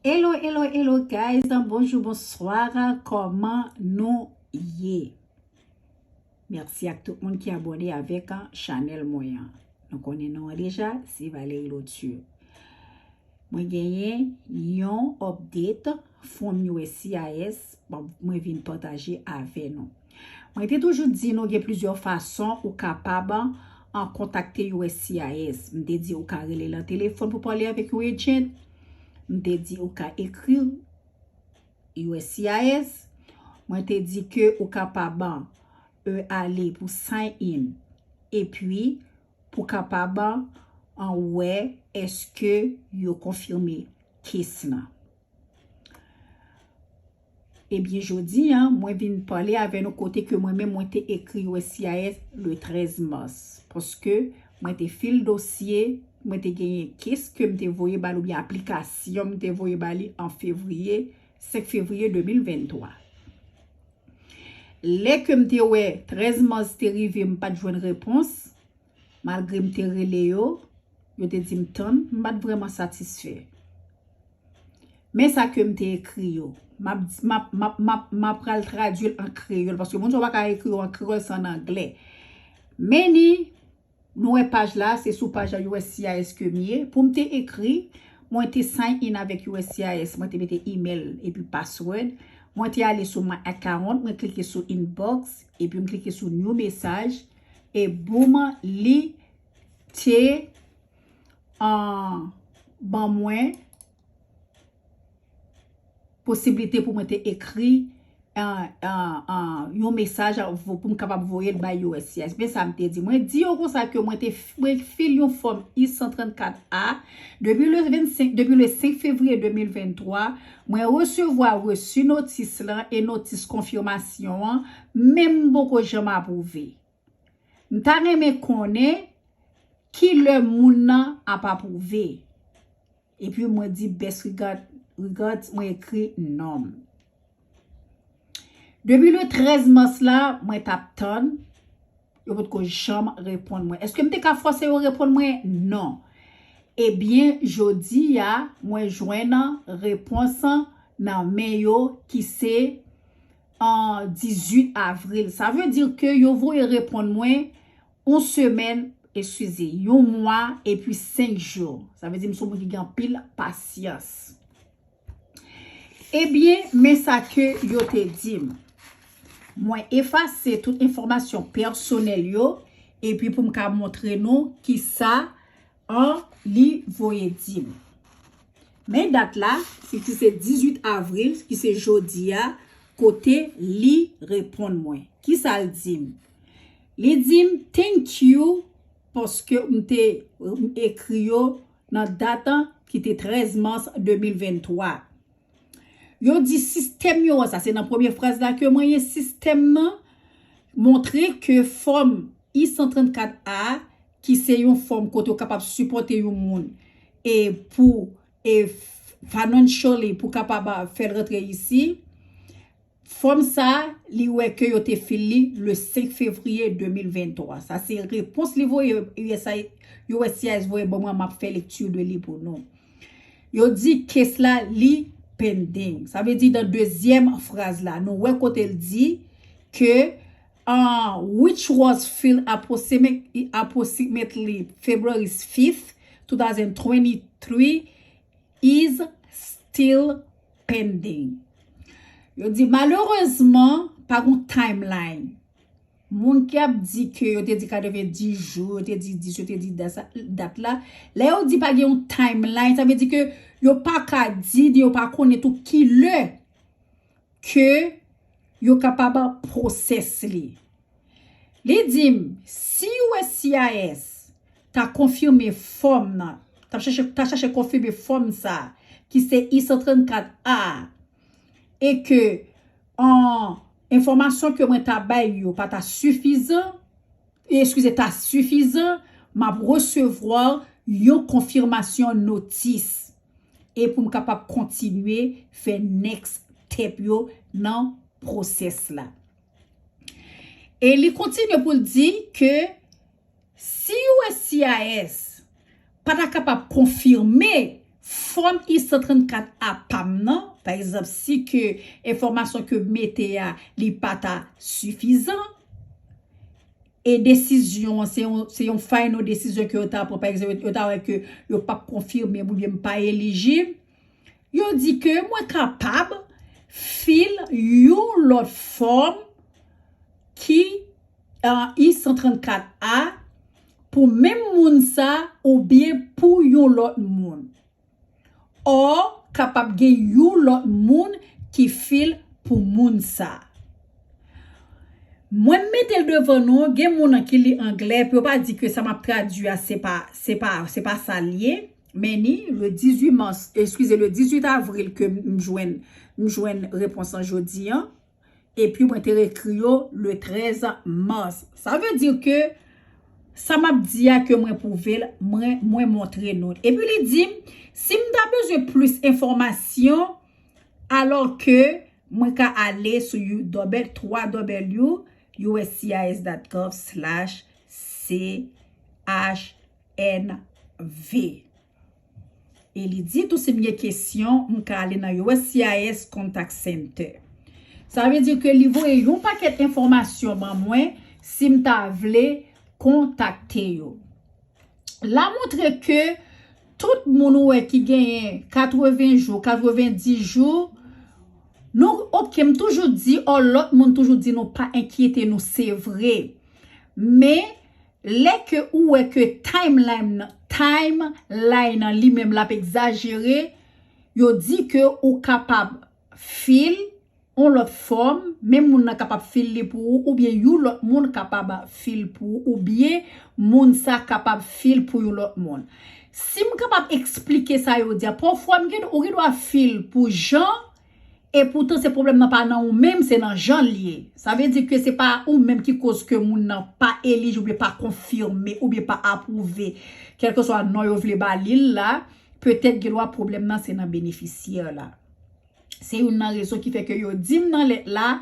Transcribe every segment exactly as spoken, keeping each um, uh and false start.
Hello, hello, hello guys. Bonjou, bonswa. Kòman nou ye? Mèsi ak tout moun ki abòne avèk chanèl mwen an. Nou konnen non an deja, se Valerie Lotur. Mwen genyen yon update from U S C I S, bon, mwen vin pataje avè nou. Mwen te toujou di nou gen plizyè fason ou kapab an kontakte U S C I S. M te di ou ka rele nan telefòn pou pale avèk yon agent. M te di ou ka ekri U S C I S. Mwen te di ke ou kapab e, ale pou sign in. Epi, pou kapab an wè èske yo konfime kes lan. Ebyen, jodi a, mwen vin pale avè nou kote ke mwen menm mwen te ekri U S C I S le trèz mas. Paske mwen te fil dosye, mwen te genyen kes ke m te voye ba l oubyen aplikasyon m te voye ba li an fevriye, senk fevriye de mil venntwa. Lè ke m te wè trèz mas te rive, m pa t jwenn repons, malgre m te rele yo, yo te di m tann, m pa t vrèman satisfè. Men sa ke m te ekri yo. M ap, m ap, m ap, m ap, m ap pral tradui l an kreyòl, paske moun sa yo pa ka ekri yo an kreyòl, se an anglè. Men ni, nou wè paj la, se sou paj la U S C I S ke m ye. Pou m te ekri, mwen te sign in avèk U S C I S, mwen te mete email epi password. Mwen te ale sou my account, mwen klike sou inbox, epi m klike sou new message, e boum, li te, ah, ban mwen posiblite pou mwen te ekri, ah, ah, ah, yon mesaj pou m kapab voye l bay U S C I S. Men sa m te di. Mwen di yo konsa ke mwen te f-, mwen fil yon fòm I san trannkat A depi le vennsenk, depi le senk fevriye de mil venntwa, mwen resevwa resi notis lan e notis konfimasyon an, men m poko janm apwouve. M ta renmen konnen ki lè moun nan ap apwouve. Epi mwen di best regard, regards, mwen ekri non m. Depi le trèz mas la, mwen t ap tann, yo potko janm reponn mwen. Èske m te ka fòse yo reponn mwen? Non. Ebyen, jodi a, mwen jwenn repons nan men yo ki se an dizuit avril. Sa vle di ke yo voye reponn mwen yon semèn, eskize, yon mwa epi senk jou. Sa vle di m se yon moun ki gen anpil pasyans. Ebyen, men sa ke yo te di m. Mwen efase tout enfòmasyon pèsonèl yo, epi pou m ka montre nou kisa an li voye di m. Men dat la, ki, ki se dizuit avril, ki se jodi a, kote li reponn mwen. Kisa l di m? Li di m, "Thank you," paske m te, m ekri yo nan dat ki te trèz mas de mil venntwa. Yo di sistèm yo, sa se nan premye fraz la ke mwen ye, sistèm nan montre ke fòm I san trannkat A, ki se yon fòm kote w kapab sipòte yon moun e pou, e financially, pou kapab fè l rantre isi, fòm sa, li wè ke yo te fil li le senk fevriye de mil venntwa. Sa se repons li voye U S I, U S C I S voye ban mwen, m ap fè lekti de li pou nou. Yo di kes la li pending. Sa vle di nan dezyèm fraz la, nou wè kote l di ke, uh, which was filed approximate-, approximately February fifth, two thousand twenty-three, is still pending. Yo di malerezman, pa gon timeline. Moun ki ap di ke yo te di katrevenndis jou, yo te di dis, yo te di dat sa, dat la. Lè yo di pa gen yon timeline, sa vle di ke yo pa ka di, ni yo pa konnen tou ki lè ke yo kapab pwosès li. Li di m, si U S C I S ta konfime fòm nan, ta chache, ta chache konfime fòm sa, ki se I san trannkat A, e ke, an, enfòmasyon ke mwen ta bay yo pa ta sifizan, e, eskize, ta sifizan, m ap resevwa yon konfimasyon notis. E pou m kapab kontinye fè next step yo nan pwosès la. E li kontinye pou l di ke si U S C I S pa ta kapab konfime fòm I san trannkat A pa m nan, pa egzanp, si ke enfòmasyon ke m mete a, li pa ta sifizan, e desizyon an, se yon, se yon final desizyon ke yo ta pran, pa egzanp, yo ta wè ke yo p ap konfime m oubyen m pa elijib, yo di ke mwen kapab fil yon lòt fòm ki, uh, I san trannkat A pou menm moun sa oubyen pou yon lòt moun. Or, kapab gen yon lòt moun ki fil pou moun sa. Mwen m mete l devan nou, gen moun nan ki li anglè, pou yo pa di ke sa m ap tradui a, se pa, se pa, se pa sa l ye. Men ni, le dizuit mars, eskize, le dizuit avril ke m jwenn, m jwenn repons an jodi an. Epi mwen te ekri yo le trèz mars. Sa vle di ke sa m ap di a ke mwen pwouve l, mwen, mwen montre nou. Epi li di m, si m ta bezwen plis enfòmasyon, alò ke mwen ka ale sou you-, doubl-, twa w uscis dot gov slash C H N V. E li di tou si m gen kesyon, m ka ale nan U S C I S Contact Center. Sa vle di ke li voye yon pakèt enfòmasyon ban mwen si m ta vle kontakte yo. La montre ke tout moun ou wè ki genyen katreven jou, katrevenndis jou, nou, oke, m toujou di, o, lòt moun toujou di nou pa enkyete nou, se vre. Men, lè ke ou wè ke timeline nan, timeline nan li menm l ap egzajere, yo di ke ou kapab fil yon lòt fòm, men moun nan kapab fil li pou ou, oubyen yon lòt moun kapab fil pou ou, oubyen moun sa kapab fil pou yon lòt moun. Si m kapab eksplike sa yo di a, pafwa m gen, ou gen dwa fil pou Jan, e poutan se pwoblèm nan pa nan ou menm, se nan Jan l ye. Sa vle di ke se pa ou menm ki koz ke moun nan pa elijib oubyen pa konfime oubyen pa apwouve, kèlkeswa non yo vle ba li l la, petèt gen dwa pwoblèm nan se nan benefisyè la. Se youn nan rezon ki fè ke yo di m nan lèt la,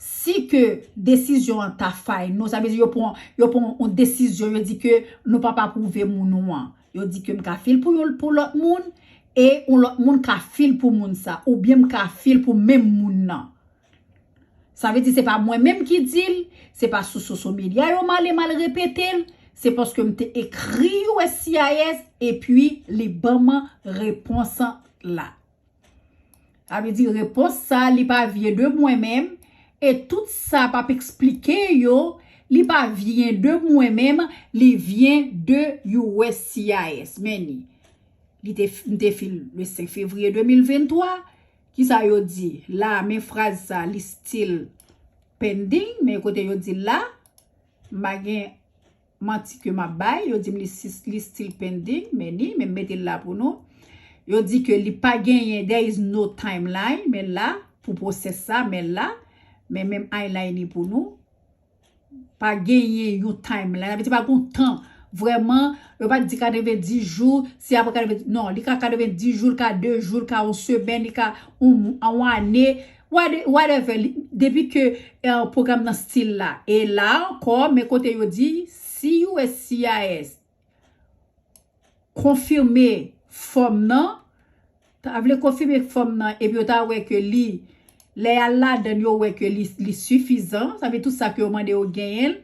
si ke desizyon an ta final, sa vle di yo pran, yo pran yon desizyon, yo di ke nou p ap apwouve moun ou an. Yo di ke m ka fil pou yon, pou lòt moun, e yon lòt moun ka fil pou moun sa, oubyen m ka fil pou menm moun nan. Sa vle di se pa mwen menm ki di l, se pa sou social media yo m ale m al repete l, se paske m te ekri U S C I S epi li ban m repons la. Sa vle di repons sa, li pa vyen de mwen menm, e tout sa p ap eksplike yo, li pa vyen de mwen menm, li vyen de U S C I S. Men ni, li te, m te fil le senk fevriye de mil venntwa. Kisa yo di? La, men fraz sa, li still pending, men kote yo di l la, m pa gen manti ke m ap bay, yo di m li sis-, li still pending, men ni, men m mete l la pou nou. Yo di ke li pa genyen, there is no timeline, men la, pou pwosès sa, men la, men menm I line ni pou nou. Pa genyen yon timeline, sa vle di pa gon tan. Vrèman, yo pa di katrevenndis jou, si apre katrevenndis, non, li ka katrevenndis jou, li ka de jou, li ka yon semèn, li ka yon, yon ane, whate-, whatever, li, depi ke, eh, pwogram nan still la. E la ankò, men kote yo di, si U S C I S konfime fòm nan, ta vle konfime fòm nan, epi yo ta wè ke li, lè y al ladan l, yo wè ke li, li sifizan, sa vle tout sa ke yo mande yo genyen l,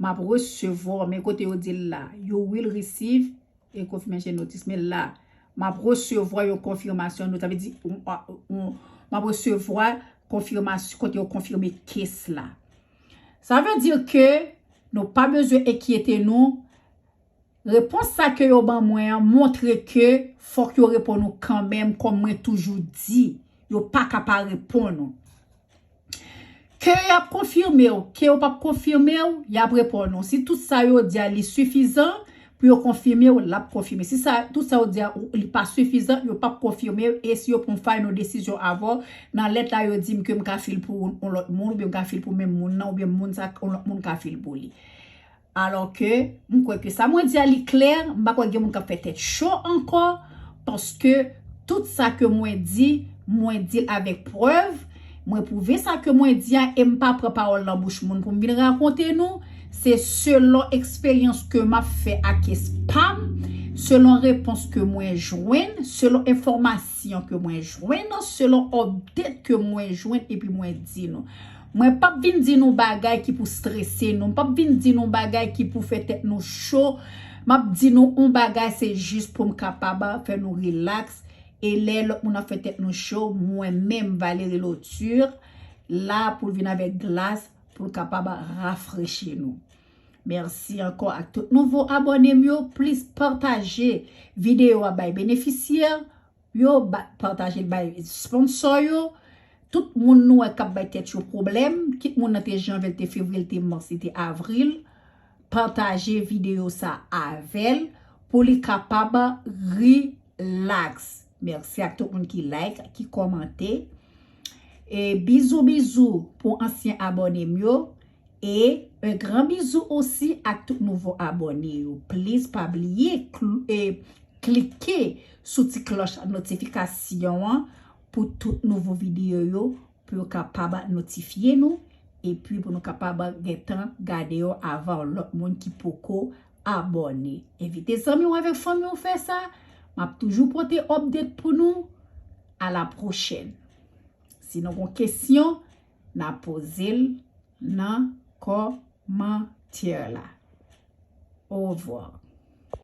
m ap resevwa, men kote yo di l la, you will receive a confirmation notice, men la, m ap resevwa yon konfimasyon notis, sa vle di, yon, yon, m ap resevwa konfimasyon, kote yo konfime case la. Sa vle di ke nou pa bezwen enkyete nou. Repons sa ke yo ban mwen an montre ke fòk yo reponn ou kanmenm, kòm mwen toujou di, yo pa ka pa reponn ou. Ke y ap konfime w, ke yo p ap konfime w, y ap reponn ou. Si tout sa yo di a li sifizan pou yo konfime w, l ap konfime. Si sa, tout sa yo di a ou, li pa sifizan, yo p ap konfime w. E si yo pran final desizyon avè w, nan lèt la yo di m ke m ka fil pou yon lòt moun, oubyen m ka fil pou menm moun nan, oubyen moun sa, yon lòt moun ka fil pou li. Alò ke, m kwè ke sa mwen di a li klè, m pa kwè gen moun k ap fè tèt cho ankò, paske tout sa ke mwen di, mwen di l avèk prèv, mwen pwouve sa ke mwen di a, e m pa pran pawòl nan bouch moun pou m vin rakonte nou, se selon eksperyans ke m ap fè ak case pa m, selon repons ke mwen jwenn, selon enfòmasyon ke mwen jwenn, selon update ke mwen jwenn epi mwen di nou. Mwen p ap vin di nou bagay ki pou strese nou, m p ap vin di nou bagay ki pou fè tèt nou cho. M ap di nou yon bagay, se jis pou m kapab fè nou relax. E lè lòt moun ap fè tèt nou cho, mwen menm, Valerie Lauture, la pou l vin avèk glas, pou l kapab rafrechi nou. Mèsi ankò ak tout nouvo abòne m yo. Plis pataje videyo a bay benefisyè yo, ba- pataje l bay sponsò yo. Tout moun nou wè k ap bay tèt yo pwoblèm, kit moun nan te janvye, l te fevriye, l te mas, li te avril, pataje videyo sa avè l pou li kapab relax. Mèsi ak tout moun ki like, ki kòmante. E bizou bizou pou ansyen abòne m yo. E un gran bizou osi ak tout nouvo abòne yo. Please pa bliye kl- e klike sou ti klòch notifikasyon an pou tout nouvo videyo yo, pou yo kapab notifye nou, epi pou nou kapab gentan gade yo avan lòt moun ki poko abòne. Envite zanmi w avèk fanmi w fè sa. M ap toujou pote update pou nou. A la pwochèn. Si nou gon kesyon, n a poze l nan kòmantè la. Au revoir.